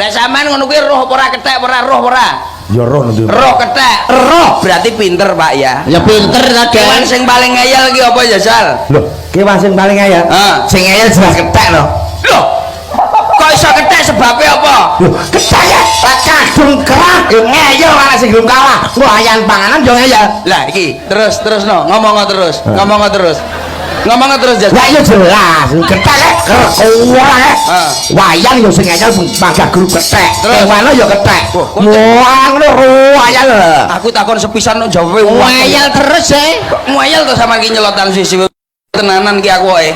Lah sampean ngono kuwi roh apa ora kethek ora roh ora? Ya roh nanti. Roh kethek. Roh. Berarti pinter, Pak ya. Ya pinter ta, Kewan Den. sing paling ngeyel ki apa ya, Sal? Loh, kewan sing paling ngeyel. Ah. Sing ngeyel jelas kethek lho. Loh. Kok iso kethek sebabnya apa? Loh, kethek ya lah kadung kerah ya ngeyel malah sing belum kalah. Wayan panganan yo ngeyel. Lah iki terus terus no, ngomong terus, ngomong terus. Ngomong terus Jas. Lah ya jelas, kethek ya kerkuah. Ah. Wayang yo sing ngeyel panggah guru kethek. Terus? Kewane yo kethek. Wah, kok- Wah, ngono wayang lho. Aku takon sepisan no jawabe Ngeyel terus e. Kok ngeyel to sama iki nyelotan sisi tenanan ki aku e.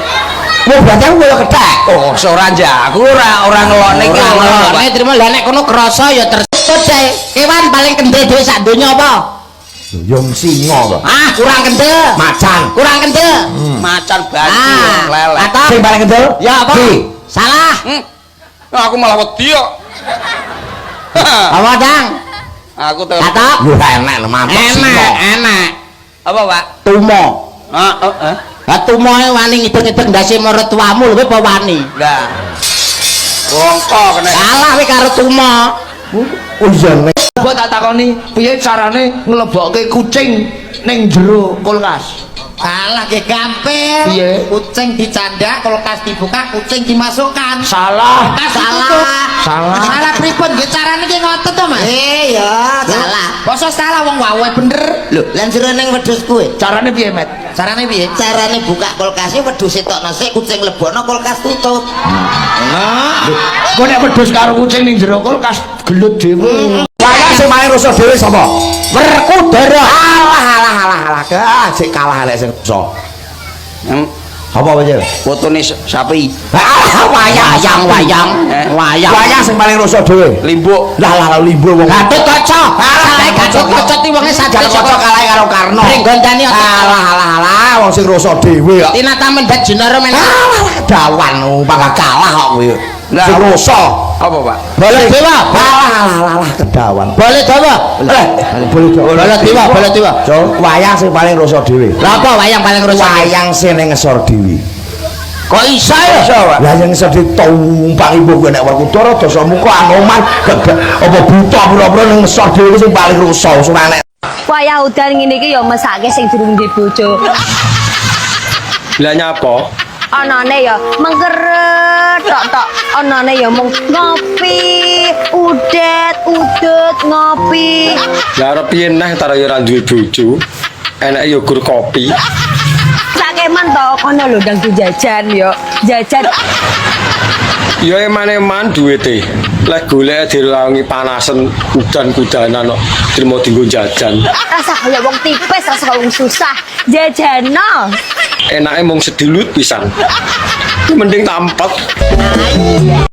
Wah, berarti aku koyo kethek. Oh, ora nja, aku ora ora ngelokne ki Ora ngono, Pak. ngelokne trimo lah nek kono krasa ya tersebut e. Kewan paling kendel dhewe sak donya apa? Yo singa to. Ah, kurang kendel. Macan. Kurang kendel. Macan banci Ah, lele. atau Sing paling kendel? ya apa? Ki. Salah. Aku malah wedi kok. Apa, Dang? Aku terus. Katok? Yo enak lho, mantep singa. Enak, enak. Apa, Pak? Tumo. Ah, oh, eh. Lah tumoe wani ngideng-ngideng ndase maratuamu lho kowe apa wani? Lah. Bongko kena. Kalah kowe karo tumo. Oh iya nek. Coba tak takoni, piye carane nglebokke kucing ning jero kulkas? Kalah ge gampil. Piye? Kucing dicandak, kulkas dibuka, kucing dimasukkan. Salah. Kulkas salah. Salah. Salah pripun nggih carane ki ngoten to, Mas? Iya, salah. Basa salah wong wae bener. Lho, lan jero ning wedhus kuwe. Carane piye, Met? Carane piye? Carane buka kulkase wedhus etokno sik, kucing lebokno kulkas tutup. Kok nek wedhus karo kucing ning jero kulkas gelut dhewe. Wayang sing paling rusuh dhewe sapa? Werkudara. Alah alah alah alah. Ah, sik kalah lek sing rusuh. Apa wae? Fotone sapi. Alah wayang Wayang wayang Eh? wayang. Wayang sing paling rusuh dhewe. Limbuk. Lah lah lah limbuk wong. Gatotkaca. Salah Gatotkaca ti wonge sadar Gatotkaca kalah karo Karno. Pringgondani Alah alah alah wong sing rusuh dhewe kok. Tinata mendhet Jinara men. Alah alah dawan panggah kalah kok kowe. Lah, Sing rusuh. Apa, Pak? Boleh dewa. Alah alah alah kedawan. Boleh dewa. Eh, boleh dewa. Boleh dewa, boleh dewa. Wayang sing paling rusuh dhewe. Lah apa wayang paling rusuh? Wayang sing ning ngesor dhewe. Kok iso ya? Iso, Pak. Lah yang iso ditumpangi mbok kowe nek Werkudara Dasamuka Anoman gagak apa buta pura-pura ning ngesor dhewe ku sing paling rusuh ora nek. Wayah udan ngene iki ya mesake sing durung duwe bojo. Lah nyapa? Anane ya mengkeret tok tok, anane ya mung ngopi, udet, udut, ngopi. Lah arep piye neh tara ya ora duwe bojo. Enake ya gur kopi. Mesake man to kono lho ndang jajan yo, jajan. Ya eman-eman duwite. Lek golek direwangi panasen udan-kudanan kok trimo dienggo jajan. Rasa kaya wong tipis, rasa kaya wong susah. Jajano. Enake mung sedilut pisan. Mending tampet. Ayo.